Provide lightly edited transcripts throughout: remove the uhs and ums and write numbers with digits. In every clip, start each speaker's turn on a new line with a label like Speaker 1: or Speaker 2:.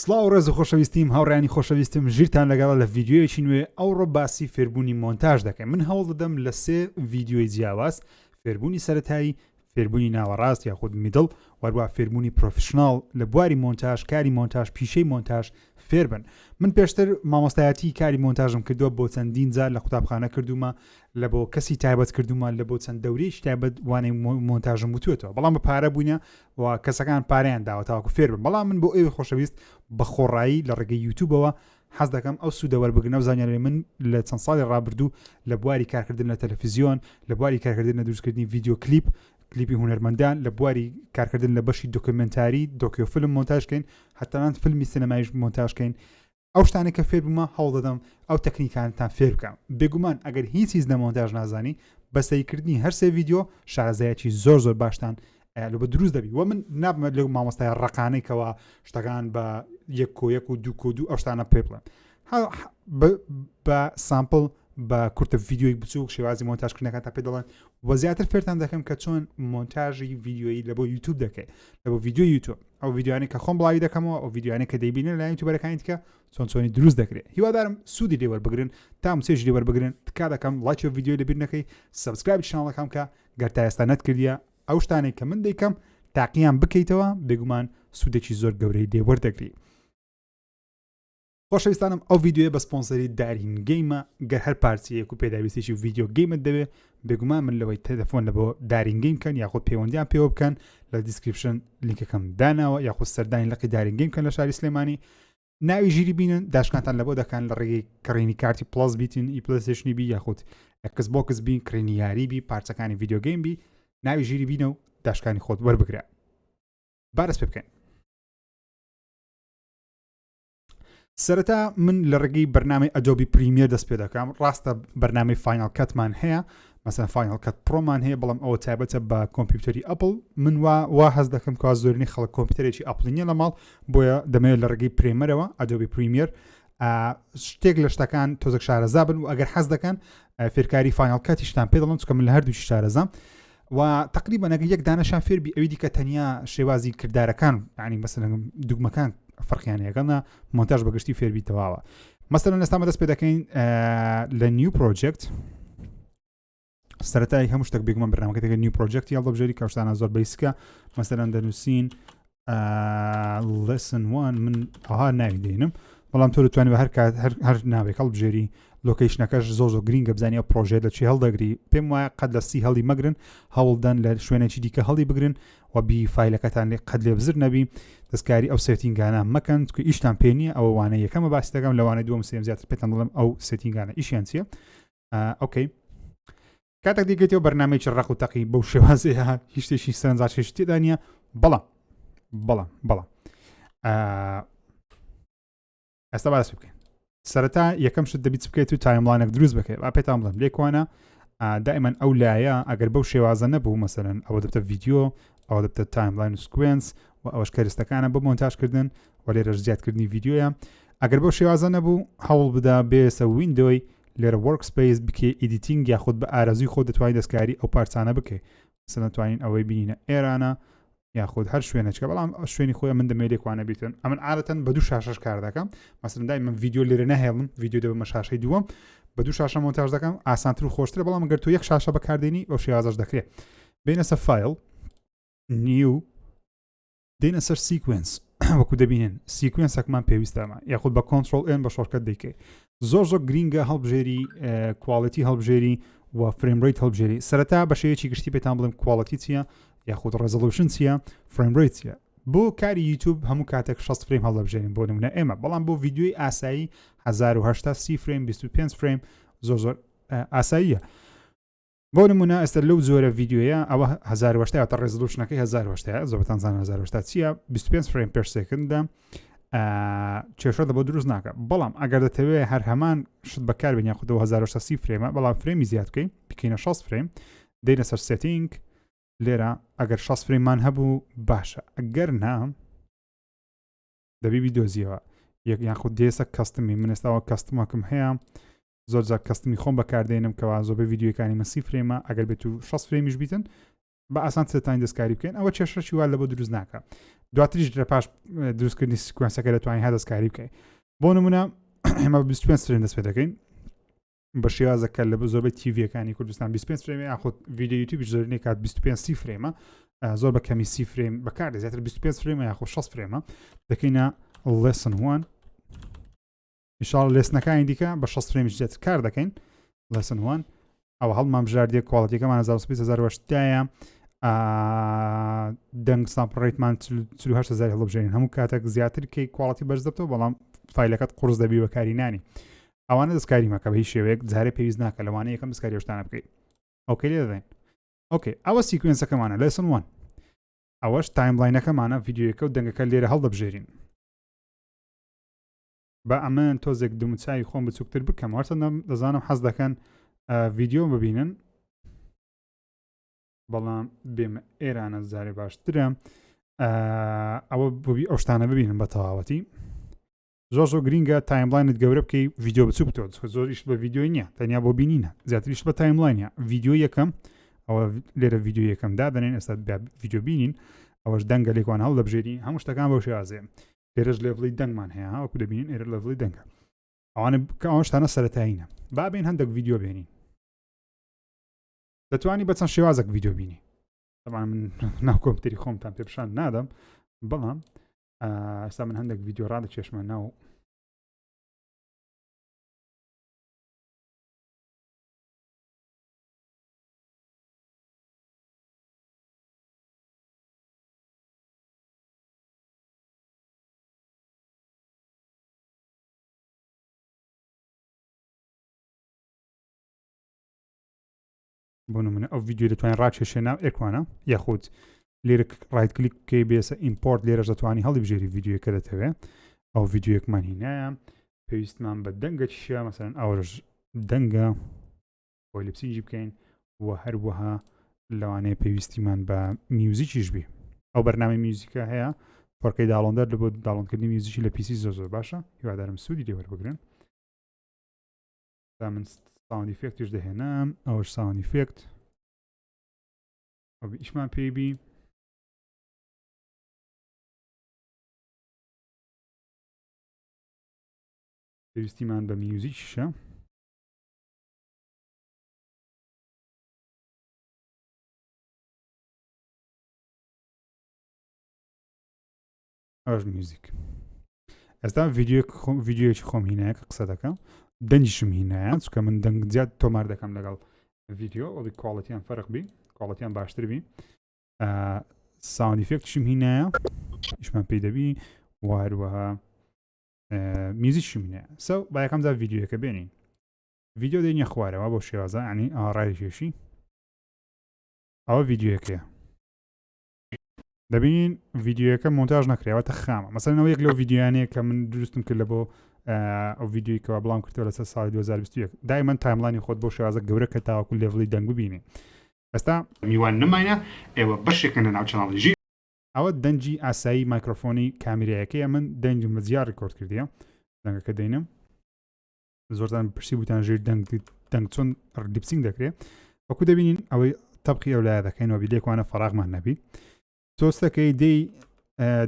Speaker 1: سڵاو ڕێز و خۆشەویستیم هاوڕیانی خۆشەویستم ژیرتان لەگەڵە لە ڤیدیۆیەکی نوێ ئەوڕۆ باسی فێربوونی مۆنتاژ دەکەین من هەوڵ دەدەم لە سێ ڤیدیۆی جیاواز فێربوونی سەرەتایی فێربوونی ناوەڕاست یاخود middle وەروە فێربوونی professional لە بواری مۆنتاژ کاری مۆنتاژ پیشەی مۆنتاژ فێربن من پێشتر مامۆستایەتی کاری مۆنتاژم کردووە بۆ چەندین جار لە قوتابخانە کردومە لە بۆ کەسی تایبەت کردومە لە بۆ چەند دەورێکی تایبەت وانەی مۆنتاژم وتوێتەوە بەڵام بە پارە بووینە و کەسەکان پارەیان داوە تاوەکو فێر بن بەڵام من بۆ ئێوەی خۆشەویست بە خۆڕایی لە ڕێگەی یوتیوبەوە حەز دەکەم ئەو سوودە وەربگرن ئەو زانیاری من لە چەند ساڵی ڕابردوو لە بواری کارکردن لە تەلەفیزیۆن لە بواری کارکردن لە دروستکردنی ڤیدیۆ کلیپ کلیپی هونەرمەندان لە بواری کارکردن لە بەشی دۆکیومێنتاری دۆکیۆ فیلم مۆنتاژکەین هەتانان فیلمی سینەمایش مۆنتاژکەین ئەو شتانەی کە فێر بوومە هەوڵ دەدەم ئەو تەکنیکانتان فێر بکەم بێگومان ئەگەر هیچ هیچ لە مۆنتاژ نازانی بە سەیرکردنی هەر سێ ڤیدیۆ شارەزایەکی زۆر زۆر باشتان لە بە دروست دەبی وە من نابمە لەو مامۆستای ڕقانەی کەوا شتەکان بە یەک کۆ یەک و دوو کۆ دوو ئەو شتانە پێ بڵێن بە sample بە کورتە ڤیدیۆی بچووک شێوازی مۆنتاژکردنەکان تا پێ دەڵێن و زیاتر فێرتان دەکەم کە چۆن مۆنتاژی ڤیدیۆیی لە بۆ یوتوب دەکەی لە بۆ ڤیدیۆ یوتوب ئەو ڤیدیۆیانەی کە خۆم بڵاوی دەکەمەوە ئەو ڤیدیۆیانەی کە دەیبینن لەلایەن یوتیوبەرەکانی دیکە چۆن چۆنی دروست دەکرێت هیوادارم سوودی لێ وەربگرن تام چێژ لێ وەربگرن تکا دەکەم ڵایکی ڤیدیۆی لەبیر نەکەی subscribe channel ەکەم کە گەر تا ئێستا نەتکردیە ئەو شتانێک کە من دەیکەم تاقییان بکەیتەوە بێگومان سوودێکی زۆر گەورەی لێ وەردەگری خۆشەویستانم ئەو ڤیدیۆیە بە سپۆنسەری دارین گەیمە گەر هەر پارچەیەک و پێداویستێکی video game ت دەوێ بێگومان من لەوەی تەلەفۆن لە بۆ دارین گەیم کەن یاخود پەیوەندیان پێوە بکەن لە description لینکەکەم داناوە یاخود سەردانی لقی دارین گەیم کەن لە شاری سلێمانی ناوی ژیری بینن داشکانتان لە بۆ دەکەن لە ڕێگەی کڕینی کارتی plus بیتین ئی پلەیستەیشنی بی یاخود ئەکس بۆکس بین کڕینی یاری بی پارچەکانی video game بی ناوی ژیری بینە و داشکانی خۆت وەربگرە با دەست پێ بکەین. سەرەتا من لە ڕێگەی بەرنامەی Adobe Premiere دەست پێ دەکەم ڕاستە بەرنامەی Final Cut مان هەیە مەسەن Final Cut Pro مان هەیە بەڵام ئەوە تایبەتە بە کۆمپیوتەری ئەپل من وا وا هەز دەکەم کە زۆرینەی خەڵک کۆمپیوتەرێکی ئەپلی نییە لە ماڵ بۆیە دەمەوێت لە ڕێگەی Premiere ەوە Adobe Premiere شتێک لە شتەکان تۆزێک شارەزا بن و ئەگەر حەز دەکەن فێرکاری Final Cut یشتان پێ دەڵم چکە من لە هەردووشی شارەزام و تقریبا ئەگەر یەک دانەشان فێربی ئەوی دیکە تەنیا شێوازی کردارەکان ینی مەسەلەن دوگمەکان فەرقیان یەکەمە مۆنتاژ بەگشتی فێربی تەواوە مەسەلەن ئێستا دەست پێ دەکەین لە new project سەرەتای هەموو شتێک بێگومان بەرنامەکە دەگەن new project ی هەڵدەبژێری کەشتانە زۆر basic ە مەسەلەن دەنووسین lesson one من ئەها ناوی دێنم بەڵام تۆ دەتوانانی بە هەر کات هەر ناوێک هەڵبژێری location ەکەش زۆر زۆر گرینگە بزانانی ئەو پرۆژێت لە چی هەڵدەگری پێم وایە قەت لە C هەڵی مەگرن هەوڵدەن لە شوێنێکی دیکە هەڵی بگرن و بی فایلەکەتان لێ قەت لێ بزر نەبی دەستکاری ئەو setting انە مەکەن چونکە ئیشتان پێ نییە ئەوە وانە یەکەمە باسی دەکەم لەوانەیە دووەم سێم زیاتر پێتان دەڵێم ئەو setting انە ئیشیان چییە okay کاتێک دەگەیتەوە بەرنمەیەکی ڕق و تەقی بەو شێوازەیە هیچ شتێکی سەرنجڕاکێش تێدا نییە بەڵام بەڵام بەڵام ئێستا باس بکەین سەرەتا یەکەم شت دەبیت بکەیت و timeline ێک دروست بکەیت با پێتان بڵێم لێکوانە دائما ئەو لایە ئەگەر بەو شێوازە نەبوو مەسەرەن ئەوە دەبتە ڤیدیۆ ئەوە دەبتە timeline و sequence و ئەوەش کەرستەکانە بۆ مۆنتاژکردن و لێرەش زیادکردنی ڤیدیۆیە ئەگەر بەو شێوازە نەبوو هەوڵ بدە بێسە window ی لێرە workspace بکەی editing یاخود بە ئارەزوی خۆت دەتوانانی دەستکاری ئەو پارچانە بکەی مەسەلەن دەتوانین ئەوەی بینینە ئێرانە یاخود هەر شوێنێکە بەڵام شوێنی خۆی من دەمێ لێکوانە بیتن ئەمن عادەتەن بە دوو شاشەش کار دەکەم مەسەلەن دای من ڤیدیۆ لێرە ناهێڵم ڤیدیۆ دەبمە شاشەی دووەم بە دوو شاشە مۆنتاژ دەکەم ئاسانتر و خۆشترە بەڵام گەر تۆ یەک شاشە بەکاردێنی بەو شێوازەش دەکرێت بینە سەر file new دێنە سەر sequence وەکو دەبینن sequence ەکمان پێویستەمە یاخود بە control N بە shortcut دەیکەی زۆر زۆر گرینگە هەڵبژێری quality هەڵبژێری و frame rate هەڵبژێری سەرەتا بە شێوەیەکی گشتی پێتان بڵێم quality چییە یاخود resolution چییە frame rate چییە بۆ کاری یوتیوب هەموو کاتێک 60 frame هەڵدەبژێرین بۆ نمونە ئێمە بەڵام بۆ ڤیدیۆی ئاسایی 1080 سی frame 25 frame زۆر زۆر ئاساییە بۆ نمونە ئێستا لەو جۆرە ڤیدیۆیە ئەوە 1080 واتە resolution ەکەی 1080 زۆرتان زان 1080 چییە 25 frame per second ە کێشە دە بۆ دروست ناکە بەڵام ئەگەر دەتەوێت هەر هەمان شت بەکاربێن یاخودەوە 1080 frame ە بەڵام frame ی زیاد بکەین بکەینە 60 frame دێنە سەر setting لێرە ئەگەر 60 frame مان هەبوو باشە ئەگەر نا دەبی بیدۆزیەوە یەک یاخود دێسە custom ی من ئێستاوە custom ەکم هەیە زۆر جار custom ی خۆم بەکاردێنم کەوا زۆربەی ڤیدیۆکانی من سی frame ە ئەگەر بێت و 60 frame یش بیتن بە ئاسان ترتان دەستکاری بکەین ئەوە کێشەشی وا لە بۆ دروست ناکە. دواتریش لە پاش دروستکردنی sequence ەکە دەتوانین هەر دەستکاری بکەین. بۆ نمونە ئێمە 25 frame دەست پێ دەکەین بە شێوازەکە لە زۆربەی تیڤەکانی کوردستان 25 frame یاخود ڤیدیۆ یوتیوب زۆرینەی کات 25 سی frame ە زۆر بە کەمی سی frame بەکار زیاتر 25 frame ە یاخود 60 frame ە دەکەینە lesson 1 ئیشاڵ lesson ەکانی دیکە بە 60 frame یش زیاتر کار دەکەین lesson 1 ئەوە هەڵمان بژاردیە quality ەکەمان 1920 دەنگ sample rate مان 48000 هەڵبژێن هەموو کاتێک زیاتر کەی quality بەرز دەبتەوە بەڵام فایلەکەت قرس دەبی بەکاری نانی ئەوانە دەستکاری مەکە بە هیچ شێوەیەک جارێ پێویست ناکە لەوانەیە یەکەم دەستکاری ئەو شتانە بکەیت okay لێ دەدەین okay ئەوە sequence ەکەمانە lesson 1 ئەوەش timeline ەکەمانە ڤیدیۆیەکە و دەنگەکە لێرە هەڵدەبژێرین بە ئەمە تۆزێک دموچوی خۆم بچووکتر بکەم هەرچەندە دەزانم حەز دەکەن ڤیدیۆ ببینن بەڵام بێمە ئێرانە زارێ باشترە ئەوە ببی ئەو شتانە ببینن بە تەواوەتی زۆر زۆر گرینگە timeline ت گەورە بکەی ڤیدیۆ بچوک بکەوە چونکە زۆر ئیش بە ڤیدیۆی نییە تەنیا بۆ بینینە زیاتریش بە timeline ە ڤیدیۆ یەکەم ئەوە لێرە ڤیدیۆ یەکەم دادەنێن ئێستا ڤیدیۆ بینین ئەوەش دەنگە لێکوان هەڵ دەبژێری هەموو شتەکان بەو شێوازەیە لێرەش level ی دەنگمان هەیە وەکو دەبینین ئێرە level ی دەنگە ئەوانە کە ئەوە شتانە سەرەتایینە با بین هەندێک ڤیدیۆ بێنین دەتوانی بە چەند شێوازێک ڤیدیۆ بینی طبعا من ناو کۆمپیوتەری خۆمتان پێ پیشان نادەم بەڵام ئێستا من هەندێک ڤیدیۆ ڕادەکێشمە ناو بۆ نمونە ئەو ڤیدیۆ دەتوانین ڕاکێشێ ناو ئێکوانە یاخود لێرە right click بکەی بێسە import لێرەش دەتوانی هەڵی بژێری ڤیدیۆکە دەتەوێ ئەو ڤیدیۆیەکمان هینایە پێویستمان بە دەنگە چیە مەسەرەن ئەوەش دەنگە بۆی lip sync ی بکەین و هەروەها لەوانەیە پێویستیمان بە میوزیکیش بی ئەو بەرنامەی میوزیکە هەیە 4K Downloader لە بۆ download کردنی میوزیکی لە PC زۆر زۆر باشە هیوادارم سوودی لێ وەربگرن تا من sound effect یش دەهێنام ئەوەش sound effect ئەو ئیشمان پێی بی پێویستیمان بە میوزیکیشە ئەوش میوزیک ئێستا ڤیدیۆیەکی خۆم هینایە کە قسە دەکەم دەنگیشم هینایە چکە من دەنگ زیاد تۆمار دەکەم لەگەڵ ڤیدیۆ ئەوی quality یان فەرق بی quality یان باشتر بی sound effect شم هینایە ئیشمان پێی دەبی واروەها میوزیکشم هینایە سە با یەکەم جار ڤیدیۆیەکە بێنین ڤیدیۆ دێنیە خوارەوە بۆ شێوازە ینی ئاڕای کێشی ئەوە ڤیدیۆیەکەیە دەبینین ڤیدیۆیەکە مۆنتاژ نەکرێەوە تە خامە مەسەلەن ئەوە یەک لەو ڤیدیۆیانەیە کە من دروستم کرد لە بۆ ئەو ڤیدیۆی کەوا بڵام کردەوە لەسەر ساڵی 2021 دایمەن timeline ی خۆت بۆ شێوازە گەورە کە تاوەکو level ی دەنگ ببینی ئێستا میوان نەماینە ئێوە بەشێکن لە ناو channel ی ژیر. ئەوە دەنگی ئاسایی مایکرۆفۆنی کامیرایەکەیە من دەنگم بە جیا record کردیە دەنگەکە دەینم زۆرتان پرسی بوتان ژیر دەنگ دەنگ چۆن lip sync دەکرێت وەکو دەبینین ئەوەی تەبقی ئەو لایە دەکەین وەبی لێکوانە فراغمان نەبی تۆستەکەی دەی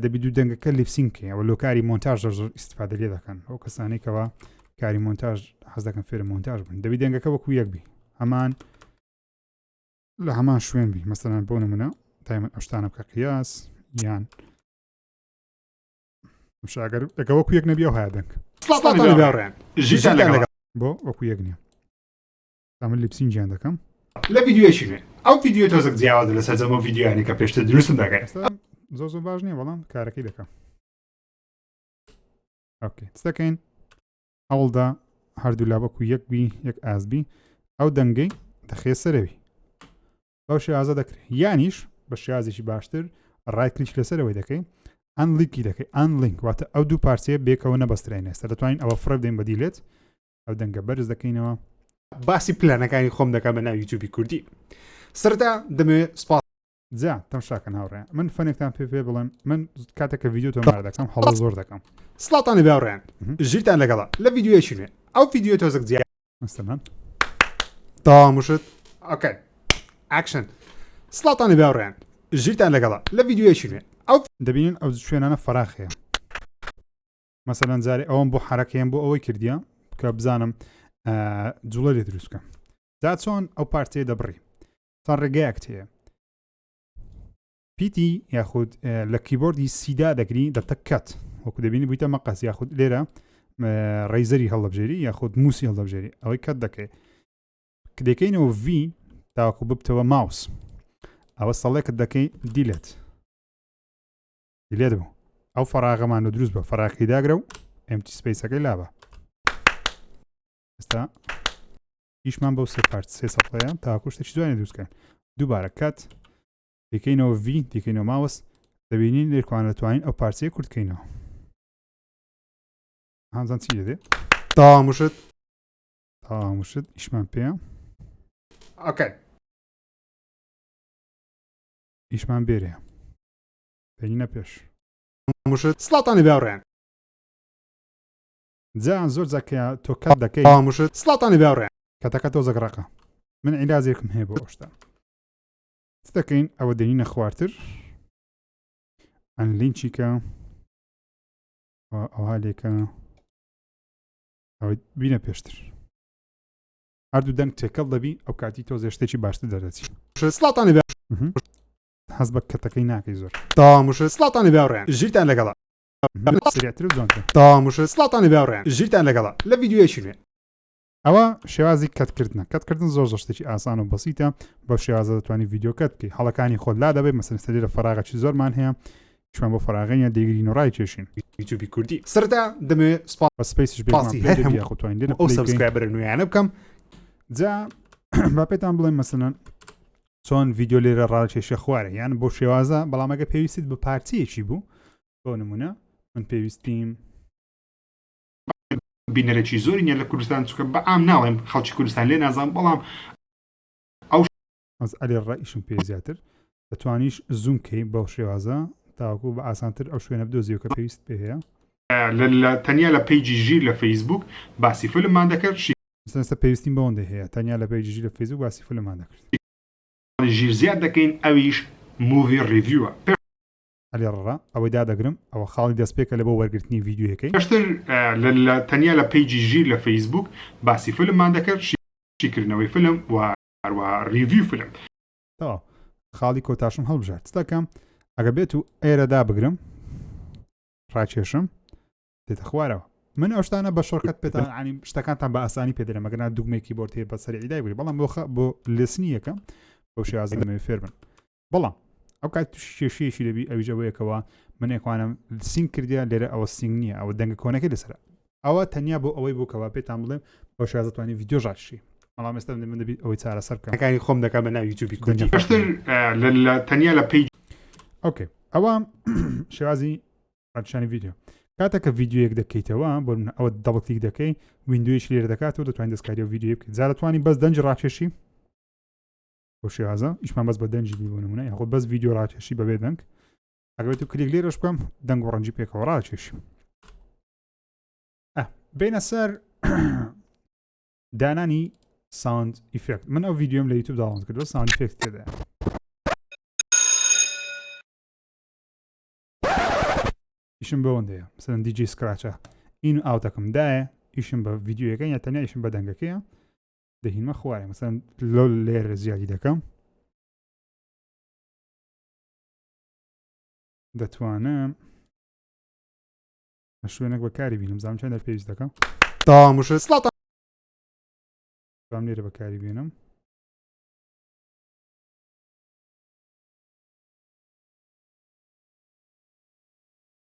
Speaker 1: دەبی دوو دەنگەکە lip sync کەی ئەوە لۆ کاری مۆنتاژ زۆر زۆر ئیسیفادە لێ دەکەن ئەو کەسانی کەەوە کاری مۆنتاژ حەز دەکەن فێرە مۆنتاژ بن دەبی دەنگەکە وەکو یەک بی هەمان لە هەمان شوێن بی مەسەلەن بۆ نمونە دایمەن ئەو شتانە بکە قیاس یان شاگەر ئەگە وەکو یەک نەبی ئەو هەیە دەنگ ژیتان لەگەڵ بۆ وەکو یەک نییە تا من lip sync یان دەکەم
Speaker 2: لە ڤیدیۆیەکی نوێ ئەو ڤیدیۆ تۆزێک جیاوازە لە سەرجەم ئەو ڤیدیۆیانەی کە پێشتر دروستم دەکرد
Speaker 1: ئێستا زۆر زۆر باش نییە بەڵام کارەکەی دەکەم okay چ دەکەین هەوڵدا هەردوو لا وەکو یەک بی یەک ئاست بی ئەو دەنگەی دەخێ سەرەوی بەو شێوازە دەکرێت یانیش بە شێوازێکی باشتر right click لەسەرەوەی دەکەی unlink ی دەکەی unlink واتە ئەو دوو پارچەیە بێکەوە نەبەسترێن ئێستا دەتوانین ئەوە فڕێ بدەین بە delete ئەو دەنگە بەرز دەکەینەوە.
Speaker 2: باسی پلانەکانی خۆم دەکەم بە ناو یوتیوبی کوردی سەرەتا دەمەوێت سپاس.
Speaker 1: جا تەمشاکەن هاوڕێ من فەنێکتان پێ پێ بڵێم من کاتێک کە ڤیدیۆ تۆمار دەکەم هەڵە زۆر دەکەم.
Speaker 2: سڵاوتان لێبێ هاوڕێیان ژیرتان لەگەڵە لە ڤیدیۆیەکی نوێ ئەو ڤیدیۆیە تۆزێک جیا.
Speaker 1: مەسەلەن.
Speaker 2: تەواو مشت okay action سڵاوتان لێبێ هاوڕێیان ژیرتان لەگەڵە لە ڤیدیۆیەکی نوێ. ئەو
Speaker 1: دەبینن ئەو شوێنانە فەراخ هەیە مەسەلەن جارێ ئەوەم بۆ حرەکەیان بۆ ئەوەی کردیە کە بزانم جوڵە لێ دروست بکەم جا چۆن ئەو پارتەیە دەبڕی چەند ڕێگەیەک هەیە پیتی یاخود لە کیبۆردی سیدا دەگری دەتە cut وەکو دەبینی بوویتە مەقەس یاخود لێرە razor ی هەڵدەبژێری یاخود موسی هەڵدەبژێری ئەوەی cut دەکەی دەکەینەوە V تاوەکو ببتەوە ماوس ئەوە select دەکەی delete delete بوو ئەو فەراغەمان و دروست بە فەراقی داگرە و empty space ەکەی لابە ئێستا ئیشمان بەو سێ part سێ سەپڵەیە تاکو شتێکی جوانی دروستکەن دووبارە cut دەکەینەوە V دەکەینەوە ماوس دەبینین لێرکوان دەتوانین ئەو پارچەیە کورتکەینەوە هانزان چی دەدێ
Speaker 2: تاوامشت
Speaker 1: تاوامشت ئیشمان پێ
Speaker 2: okay
Speaker 1: ئیشمان بێرێ دەینە پێش
Speaker 2: مشت سڵاتان لێ باوڕێن
Speaker 1: جا زۆر جا کە تۆ cut دەکەی
Speaker 2: تاوامشت سڵاتان لێ باوڕێن
Speaker 1: cut ەکە تۆزەک ڕەقە من عیلازێکم هەیە بۆ ئەو شتە چ دەکەین ئەوە دێنینە خوارتر unlink ی کە ئەوها لێکە ئەوەی بینە پێشتر هەردوو دەنگ تێکەڵ دەبی ئەو کاتی تۆزێ شتێکی باشتر دەردەچی
Speaker 2: سڵاتان لێ
Speaker 1: حەز بە cut ەکەی ناکەی زۆر
Speaker 2: تاوامشت سڵاتان لێ باوڕێن ژیرتان لەگەڵە
Speaker 1: سریعتر و جوانتر
Speaker 2: تاوامشت سڵاتان لێ باوڕێن ژیرتان لەگەڵە لە ڤیدیۆیەکی نوێ
Speaker 1: ئەوە شێوازی cut کردنە cut کردن زۆر زۆر شتێکی ئاسان و بەسیتە بەو شێوازە دەتوانانی ڤیدیۆ cut بکەی هەڵەکانی خۆت لا دەبێت مەسەن سەری لە فەراغەکی زۆرمان هەیە چوان بۆ فەراغەیە دەیگرین و ڕای کێشین
Speaker 2: یوتیوبی کوردی سەرەتا دەمەوێت سپاس
Speaker 1: بە space ش
Speaker 2: پاسی هەر هەموو
Speaker 1: یاخۆتوانین لێرە
Speaker 2: ئەو
Speaker 1: play بکەین.
Speaker 2: subscriber ە نوێیانە بکەم
Speaker 1: جا با پێتان بڵێم مەسەلەن چۆن ڤیدیۆ لێرە ڕاکێشە خوارە یان بۆ شێوازە بەڵام ئەگە پێویستیت بە پارچەیەکی بوو بۆ نمونە من پێویستیم
Speaker 2: بینەرێکی زۆری نیە لە کوردستان چونکە بە عام ناڵێم خەڵکی کوردستان لێ نازان بەڵام ئەو
Speaker 1: ئەز ئەلێ ڕئیشم پێ زیاتر دەتوانیش زووم کەی بەو شێوازە تاوەکو بە ئاسانتر ئەو شوێنە بدۆزیەوە کە پێویست پێ هەیە.
Speaker 2: لە تەنیا لە page ی ژیر لە فەیسبوک باسی فیلممان دەکرد شی.
Speaker 1: ئێستا پێویستیم بەوەندەی هەیە تەنیا لە page ی ژیر لە فەیسبوک باسی فیلممان دەکرد.
Speaker 2: ژیر زیاد دەکەین ئەویش movie review ە.
Speaker 1: ئەلێڕڕە ئەوەی دادەگرم ئەوە خاڵی دەستپێکە لە بۆ وەرگرتنی ڤیدیۆیەکەی.
Speaker 2: پێشتر لە لە تەنیا لە page ی ژیر لە فەیسبوک باسی فیلممان دەکرد شیکردنەوەی فیلم و هەروەها review فیلم.
Speaker 1: تەواو خاڵی کۆتاشم هەڵبژارد چ دەکەم ئەگە بێت و ئێرە دابگرم ڕاکێشم دێتە خوارەوە من ئەو شتانە بە shortcut پێتان عنی شتەکانتان بە ئاسانی پێ دەرێم ئەگەر دوگمەی کیبۆرد هەیە بە سەریعی دایبگری بەڵام بۆ بۆ lesson ی یەکەم بەو شێوازە دەمەوێت فێر بن بەڵام ئەو کات تووشی کێشەیەکی دەبی ئەویش ئەوەیەکەوە من ئێکوانم sync کردیا لێرە ئەوە sync نییە ئەوە دەنگە کۆنەکەی لەسەر ئەوە تەنیا بۆ ئەوەی بوو کەوا پێتان بڵێم بەو شێوازە توانی ڤیدیۆ ڕاکشی بەڵام ئێستا من دەبی ئەوەی چارەسەر بکەم
Speaker 2: کانی خۆم دەکەم بە ناو یوتیوبی کوردی پێشتر لە تەنیا لە page
Speaker 1: okay ئەوە شێوازی ڕاکشانی ڤیدیۆ کاتێک کە ڤیدیۆیەک دەکەیتەوە بۆ من ئەوە double click دەکەی window یش لێرە دەکاتەوە دەتوانین دەستکاری ئەو ڤیدیۆ بکەیت جا دەتوانی بەس دەنگی ڕاکێشی بۆ شێوازە ئیشمان بەس بە دەنگی بی بۆ نمونە یاخود بەس ڤیدیۆ ڕاکێشی بەبێ دەنگ ئەگەر تو کلیک لێرەش بکەم دەنگ و ڕەنجی پێکەوە ڕاکێشی بینە سەر دانانی sound effect من ئەو ڤیدیۆم لە یوتیوب download کردووە sound effect تێدایە ئیشم بەوەندەیە مثلەن DJ scratch ە in و out ەکەم دایە ئیشم بە ڤیدیۆیەکە یا تەنیا ئیشم بە دەنگەکەیە دەهینمە خوارێ مەسەن لەو لێرە زیادی دەکەم دەتوانم لە شوێنێک بەکاری بینم زانم چەند پێویست دەکەم
Speaker 2: تاوامشت سڵاتان
Speaker 1: لێرە بەکاری بێنم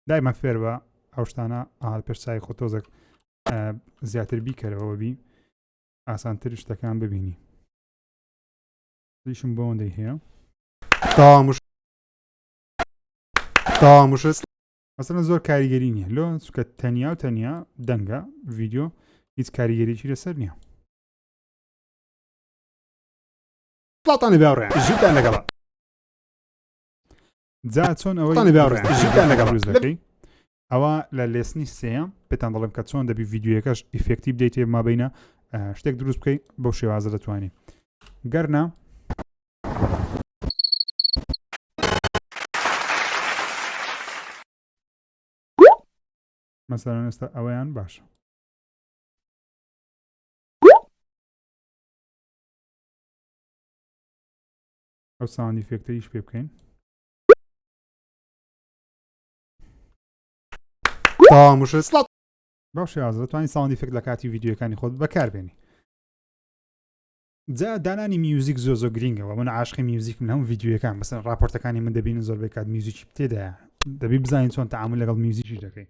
Speaker 1: دایمە فێر بە ئەو شتانە ئاهال پێش چای خۆ تۆزێک زیاتر بیکەرەوە بی ئاسانتر شتەکان ببینی دیشم بۆندەی هەیە
Speaker 2: تاوامش تاوامش
Speaker 1: مەسەلەن زۆر کاریگەری نییە لۆ چونکە تەنیا و تەنیا دەنگە ڤیدیۆ هیچ کاریگەریی لەسەر نییە
Speaker 2: سڵاتان لێ باوڕێن ژیرتان لەگەڵە
Speaker 1: جا چۆن ئەوەی دروست دەکەی ئەوە لە lesson ی سێیەم پێتان دەڵێم کە چۆن دەبی ڤیدیۆیەکەش effect ی بدەیتێ مابینە شتێک دروست بکەی بەو شێوازە دەتوانی گەرنا. مەسەلەن ئێستا ئەوەیان باشە. ئەو sound effect ە ئیش پێ بکەین. بەو شێوازە دەتوانانی sound effect لە کاتی ڤیدیۆکانی خۆت بەکاربێنی. جا دانانی میوزیک زۆر زۆر گرینگەوە من عاشقی میوزیکم لە هەموو ڤیدیۆیەکان مەسەن ڕاپۆرتەکانی من دەبینن زۆربەی کات میوزیکی تێدایە دەبی بزانین چۆن تەعامول لەگەڵ میوزیکیش دەکەی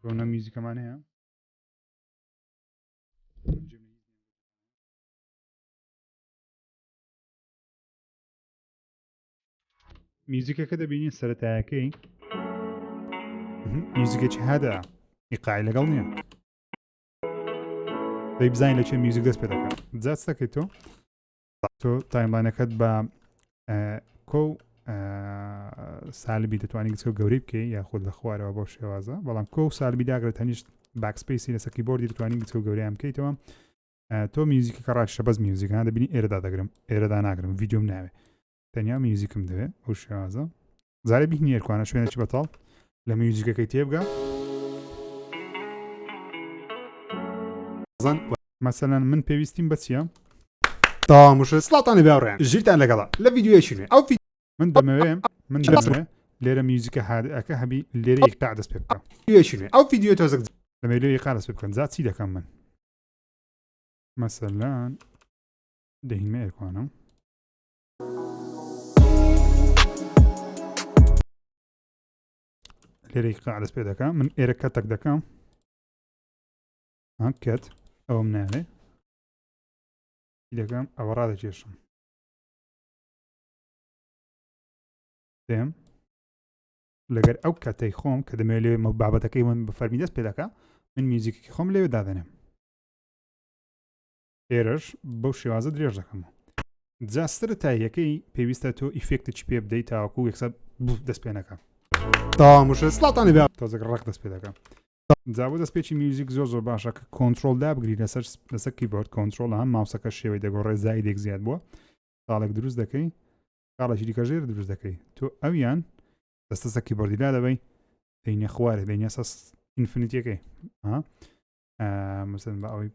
Speaker 1: بۆنە میوزیکەمان هەیە میوزیکەکە دەبینین سەتایەکەی میوزیکێکی هەدا ئیقاعی لەگەڵ نییە دەی بزانین لە چێ میوزیک دەست پێ دەکات جا چ دەکەیت تۆ تۆ timeline ەکەت بە کۆ سالبی دەتوانانی گچکە گەورەی بکەی یاخود لە خوارەوە بەو شێوازە بەڵام کۆ سالبی داگرێت هەنیشت backspace ی لەسەر کیبۆردی دەتوانین گچکە گەوریان بکەیتەوە تۆ میوزیکەکە ڕاکشە بەس میوزیک ها دەبینی ئێرەدا دەگرم ئێرەدا ناگرم ڤیدیۆم ناوێ تەنیا میوزیکم دەوێ ئەو شێوازە زارێ بینی ئێرکوانە شوێنێکی بەتاڵ لە میوزیکەکەی تێبگە مەسەلەن من پێویستیم بە چییە؟
Speaker 2: تاموشە سڵاتان لێ باوڕێن ژیرتان لەگەڵە لە ڤیدیۆیەکی نوێ ئەو
Speaker 1: من دەمەوێ من دەمەوێ لێرە میوزیکە هادئەکە هەبی لێرە ئیقاع دەست پێ بکە
Speaker 2: ڤیدیۆیەکی نوێ ئەو ڤیدیۆ تۆزێک
Speaker 1: دەمەوێ لێرە ئیقاع دەست پێ بکەم جا چی دەکەم من مەسەلەن دەهینمە ئێرکوانم لێرە ئیقاع دەست پێ دەکەم من ئێرە cut ێک دەکەم cut ئەوم ناوێ دەکەم ئەوە ڕادەکێشم دێم لەگەر ئەو cut ەی خۆم کە دەمەوێت لێ بابەتەکەی من بە فەرمی دەست پێ دەکا من میوزیکێکی خۆم لێوێ دادەنێم ئێرەش بەو شێوازە درێژ دەکەمەوە جا سەرەتاییەکەی پێویستە تۆ effect ێکی پێ بدەیت تاوەکو یەکسەر دەست پێ نەکە
Speaker 2: تاموشە سڵاتان لێ
Speaker 1: تۆزێک ڕق دەست پێ دەکەم جا بۆ دەستپێکی میوزیک زۆر زۆر باشە کە کۆنترۆل دابگری لەسەر لەسەر کیبۆرد کۆنترۆل هەم ماوسەکە شێوەی دەگۆڕێ زایدێک زیاد بووە خاڵێک دروست دەکەی خاڵێکی دیکە ژێر دروست دەکەی تۆ ئەویان دەستەسە کیبۆردی لا دەبەی دەینە خوارێ دەینە سەس infinity ەکەی مەسەن بە ئەوەی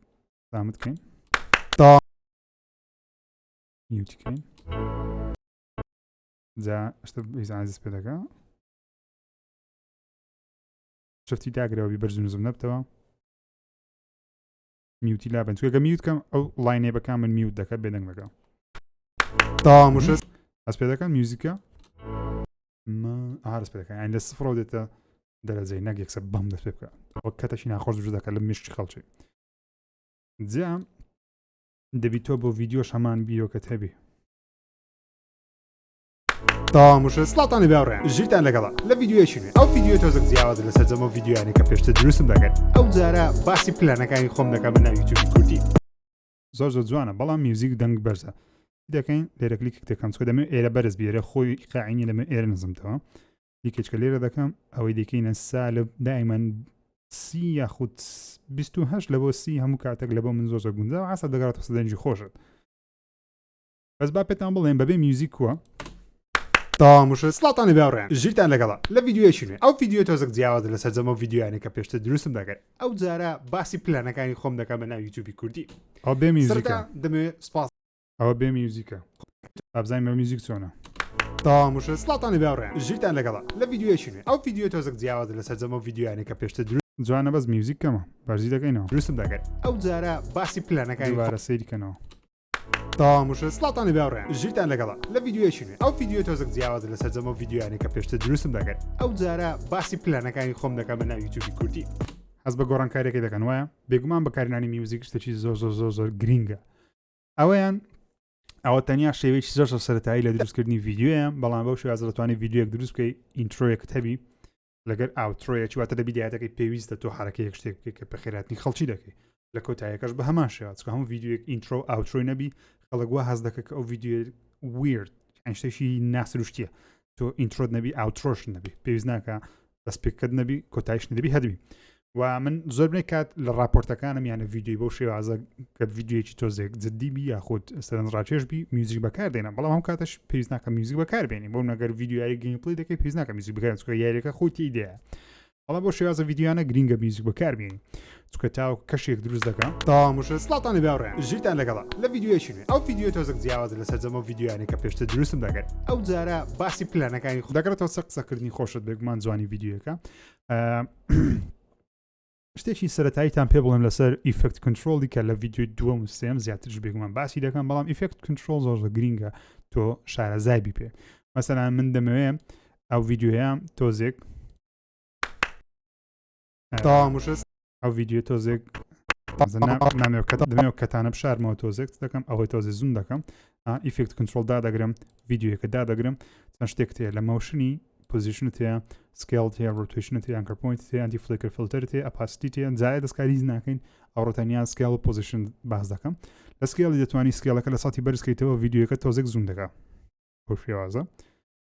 Speaker 1: سامت کەین
Speaker 2: تا
Speaker 1: mute ی کەین جا شتە ئیزعاجز پێ دەکا shift ی داگرەوە بی بەرز و نزم نەبتەوە mute ی لابن چونکە mute کەم ئەو line ێ بەکە من mute دەکە بێدەنگ دەکەم
Speaker 2: تاموشە
Speaker 1: ئەس پێ دەکەم میوزیکە ئارس پێ دەکەن لە سفرەوە دێتە دەرەجەی نەک یەکسەر بەم دەست پێ بکە وەک cut ەشی ناخۆش دروست دەکات لە مشکی خەڵکی جا دەبی تۆ بۆ ڤیدیۆش هەمان بیرۆکەت هەبی.
Speaker 2: تاموشە سڵاتان لێ باوڕێن ژیرتان لەگەڵە لە ڤیدیۆیەکی نوێ ئەو ڤیدیۆ تۆزێک جیاوازە لە سەرجەم ئەو ڤیدیۆیانەی کە پێشتر دروستم دەکرد ئەو جارە باسی پلانەکانی خۆم دەکەم بە ناو یوتیوبی کوردی.
Speaker 1: زۆر زۆر جوانە بەڵام میوزیک دەنگ بەرزە دەکەین لێرە کلیکێک دەکەم چکە دەمێ ئێرە بەرز بێرە خۆی قاعینی لەمە ئێرە نزمتەوە لیکێچکە لێرە دەکەم ئەوەی دەکەینە سالب دائیمەن سی یاخود 28 لە بۆ سی هەموو کاتێک لە بۆ من زۆر زۆر گونجاوە عاسە دەگەڕێتەوە سەر دەنگی خۆشت بەس با پێتان بڵێم بەبێ میوزیک کووە
Speaker 2: تاموشە سڵاتان لێ باوڕێن ژیرتان لەگەڵە لە ڤیدیۆیەکی نوێ ئەو ڤیدیۆ تۆزێک جیاوازە لە سەرجەم ئەو ڤیدیۆیانەی کە پێشتر دروستم دەکرد ئەو جارە باسی پلانەکانی خۆم دەکەم بە ناو یوتیوبی کوردی
Speaker 1: ئەو بێ میوزیکە
Speaker 2: سەرەتا دەمەوێت سپاس
Speaker 1: ئەوە بێ میوزیکە با بزانین بە میوزیک چۆنە.
Speaker 2: تاموشە سڵاتان لێ باوڕێن ژیرتان لەگەڵە لە ڤیدیۆیەکی نوێ ئەو ڤیدیۆ تۆزێک جیاوازە لە سەرجەم ئەو ڤیدیۆیانەی کە پێشتر دروست
Speaker 1: جوانە بەس میوزیک کەمە بەرزی دەکەینەوە.
Speaker 2: دروستم دەکرد ئەو جارە باسی پلانەکانی
Speaker 1: دووبارە سەیری کەنەوە.
Speaker 2: تاموشە سڵاتان لێ باوڕێن ژیرتان لەگەڵە لە ڤیدیۆیەکی نوێ ئەو ڤیدیۆ تۆزێک جیاوازە لە سەرجەم ئەو ڤیدیۆیانەی کە پێشتر دروستم دەکرد ئەو جارە باسی پلانەکانی خۆم دەکەم بە ناو یوتیوبی کوردی.
Speaker 1: هەست بە گۆڕانکاریەکەی دەکەن وایە؟ بێگومان بەکارهێنانی میوزیک شتێکی زۆر زۆر زۆر زۆر گرینگە ئەوەیان ئەوە تەنیا شێوەیەکی زۆر زۆر سەرەتایی لە دروستکردنی ڤیدیۆیە بەڵام بەو شێوازە دەتوانانی ڤیدیۆیەک دروست بکەی intro یەکت هەبی لەگەر outro یەکی واتە لە بیدایەتەکەی پێویستە تۆ حرەکەیەک شتێک بکەیت کە بەخێراتنی خەڵکی دەکەی لە کۆتایەکەش بە هەمان شێوە چونکە هەموو ڤیدیۆیەک intro outro ی نەبی خەڵک وا هەست دەکە کە ئەو ڤیدیۆ weird شتێکی ناسروشتیە تۆ intro ت نەبی outro ش نەبی پێویست ناکە دەستپێکەت نەبی کۆتایش نەبی هەدبی و من زۆربەی کات لە راپۆرتەکانم یانە ڤیدیۆی بەو شێوازە کە ڤیدیۆیەکی تۆزێک جددی بی یاخود سەرنجڕاکێش بی میوزیک بەکاردێنم بەڵام هەم کاتەش پێویست ناکە میوزیک بەکاربێنی بۆ نەگەر ڤیدیۆ یاری gameplay دەکەی پێویست ناکە میوزیک بەکار چونکە یاریەکە خۆی تێیدایە. بەڵام بۆ شێوازە ڤیدیۆیانە گرینگە میوزیک بەکاربێنی چونکە تاوەکو کەشێک دروست دەکا.
Speaker 2: تەواو مشە سڵاوتان لێبێ هاوڕێیان ژیرتان لەگەڵە لە ڤیدیۆیەکی نوێ ئەو ڤیدیۆ تۆزێک جیاوازە لە سەرجەم ئەو ڤیدیۆیانەی کە پێشتر دروستم دەکرد ئەو جارە باسی پلانەکانی خۆ
Speaker 1: دەگەڕێتەوە سەر قسەکردنی خۆشت بێگومان جوانی ڤیدیۆیەکە شتێکی سەتاییتان پێ بڵێم لەسەر effect control ی کە لە ڤیدیۆی دووەم و سێم زیاترش بێگومان باسی دەکەم بەڵام effect control زۆر زۆر گرینگە تۆ شارەزای بی پێ مەسەلەن من دەمەوێ ئەو ڤیدیۆیە تۆزێک ئەو ڤیدیۆ تۆزێک نامێ cut انە بشارمەوە تۆزێک دەکەم ئەوەی تۆزێ zoom دەکەم effect control دادەگرم ڤیدیۆەکە دادەگرم چەند شتێک تێ لە motion ی position تێ scale تێ rotation تێ anchor point تێ anti flicker filter تێ opacity تێ جای دەستکاری ناکەین ئەوڕۆ تەنیا scale و position باز دەکەم لە scale ی دەتوانی scale ەکە لە ساتی بەرزکەیتەوە ڤیدیۆەکە تۆزێک zoom دەکا بەو شێوازە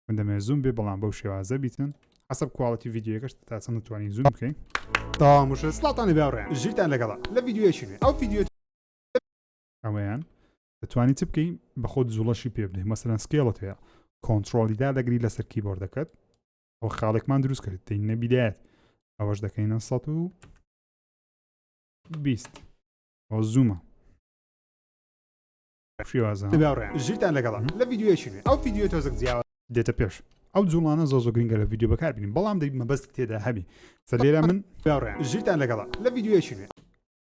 Speaker 1: من دەمەوێت zoom بێ بەڵام بەو شێوازە بیتن حەسەب quality ڤیدیۆیەکەش تا چەند دەتوانین zoom بکەین.
Speaker 2: تەواو مشە سڵاوتان لێبێ هاوڕێیان ژیرتان لەگەڵە لە ڤیدیۆیەکی نوێ ئەو ڤیدیۆ.
Speaker 1: ئەوەیان دەتوانی چ بکەی بە خۆت جوڵەشی پێ بدەی مەسەلەن scale ت هەیە کۆنترۆڵی دادەگری لەسەر کیبۆردەکەت ئەو خاڵێکمان دروست کرد دەینە بیدایەت ئەوەش دەکەینە 120 ئەو zoom ە شێوازە.
Speaker 2: هاوڕێیان ژیرتان لەگەڵە لە ڤیدیۆیەکی نوێ ئەو ڤیدیۆ تۆزێک جیاواز.
Speaker 1: دێتە پێش ئەو جوڵانە زۆر زۆر گرنگە لە ڤیدیۆ بەکار بینین بەڵام دەبی مەبەست تێدا هەبی سەر لێرە من.
Speaker 2: هاوڕێیان ژیرتان لەگەڵە لە ڤیدیۆیەکی نوێ.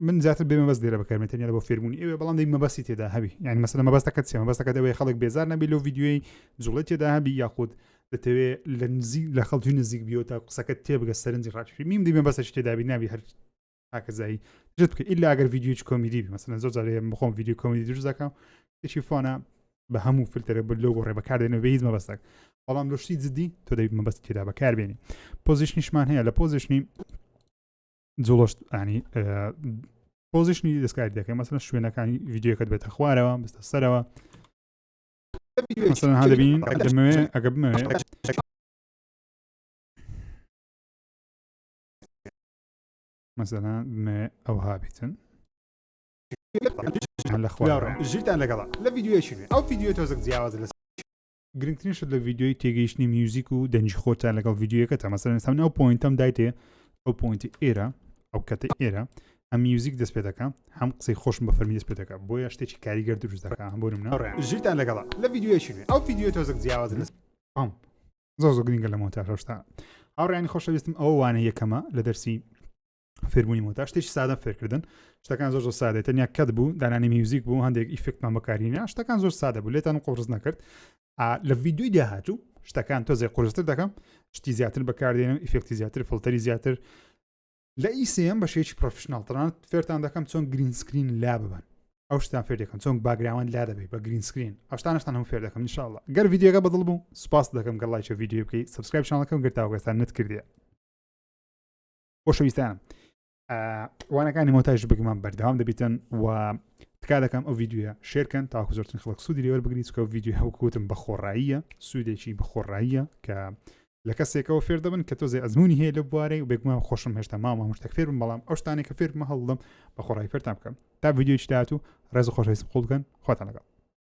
Speaker 1: من زیاتر بێ مەبەست لێرە بەکارمێن تەنیا بۆ فێربوونی ئێوە بەڵام دەبی مەبەستی تێدا هەبی یعنی مەسەلە مەبەستەکەت چیە مەبەستەکەت ئەوەیە خەڵک بێزار نەبی لەو ڤیدیۆی جوڵەی تێدا هەبی یاخود دەتەوێ لە نزیک لە خەڵکی نزیک بیەوە تا قسەکەت تێبگە سەرنجی ڕاکێشی میم دەبی مەبەستێکی تێدا بی نابی هەر هاکەزایی جت بکە ئیلا ئەگەر ڤیدیۆی کۆمیدی بی مەسەلەن زۆر جارێ بخۆم ڤیدیۆ کۆمیدی دروست دەکەم شتێکی fun ە بە هەموو فلتەرە بە لۆگۆ ڕێ بەکاردێنەوە بێ هیچ مەبەستێک بەڵام لۆ شتی جدی تۆ دەبی مەبەستی تێدا بەکاربێنی position یشمان هەیە لە position ی جوڵشت ئەنی position ی دەستکاری دەکەی مەسەلەن شوێنەکانی ڤیدیۆکەت بێتە خوارەوە بستە سەرەوە مەسەلەن ها دەبین دەمەوێ ئەگە بمەوێ مەسەلەن بمەوێ ئەوها بیتن لە خوارەوە
Speaker 2: ژیرتان لەگەڵە لە ڤیدیۆیەکی نوێ ئەو ڤیدیۆ تۆزێک جیاوازە لە
Speaker 1: گرنگترین شت لە ڤیدیۆی تێگەیشتنی میوزیک و دەنگی خۆتە لەگەڵ ڤیدیۆیەکەتە مەسەلەن ئێستا من ئەو point ەم دایتێ ئەو point ی ئێرە ئەو cut ە ئێرە ئەم میوزیک دەست پێ دەکا هەم قسەی خۆشم بە فەرمی دەست پێ دەکا بۆیە شتێکی کاریگەر دروست دەکا هەم بۆ نمونە
Speaker 2: ژیرتان لەگەڵە لە ڤیدیۆیەکی نوێ ئەو ڤیدیۆ تۆزێک جیاوازە لە
Speaker 1: بەم زۆر زۆر گرنگە لە مۆنتاژ ئەو شتە هاوڕێیانی خۆشەویستم ئەوە وانە یەکەمە لە دەرسی فێربوونی مۆنتاژ شتێکی سادە فێرکردن شتەکان زۆر زۆر سادە تەنیا cut بوو دانانی میوزیک بوو هەندێک effect مان بەکارهێنا شتەکان زۆر سادە بوو لێتان قورس نەکرد لە ڤیدیۆی داهاتوو شتەکان تۆزێ قورستر دەکەم شتی زیاتر بەکاردێنم effect ی زیاتر فلتەری زیاتر لە ئیسم بە شێکی professional ترانت فێرتان دەکەم چۆن green screen لا ببن ئەو شتان فێر دەکەم چۆن background لا دەبێت بە green screen ئەو شتانشتان هەموو فێر دەکەم انشاءالله گەر ڤیدیۆکە بەدڵ بوو سوپاس دەکەم گەر like ی ڤیدیۆ بکەی subscribe channel ەکەم گەر تاوەکو ئێستا نەتکردیە خۆشەویستانم وانەکانی مۆتاژ بگومان بەردەوام دەبیتن و تکا دەکەم ئەو ڤیدیۆیە share کەن تاکو زۆرترین خەڵک سوودی لێوەربگری چکە ڤیدیۆ هەوکوتم بە خۆڕاییە سوودێکی بە خۆڕاییە کە لە کەسێکەوە فێر دەبن کە تۆزێ ئەزمموی هەیە لە بوارەی و بێگومان خۆشم هێشتا ماوە هەموو شتێک فێر بم بەڵام ئەو شتانێک کە فێر بمە هەوڵدەم بە خۆڕایی فێرتان بکەم تا ڤیدیۆی داهاتوو ڕێز و خۆشەویستم قوڵ بکەن خۆتان لەگەڵ.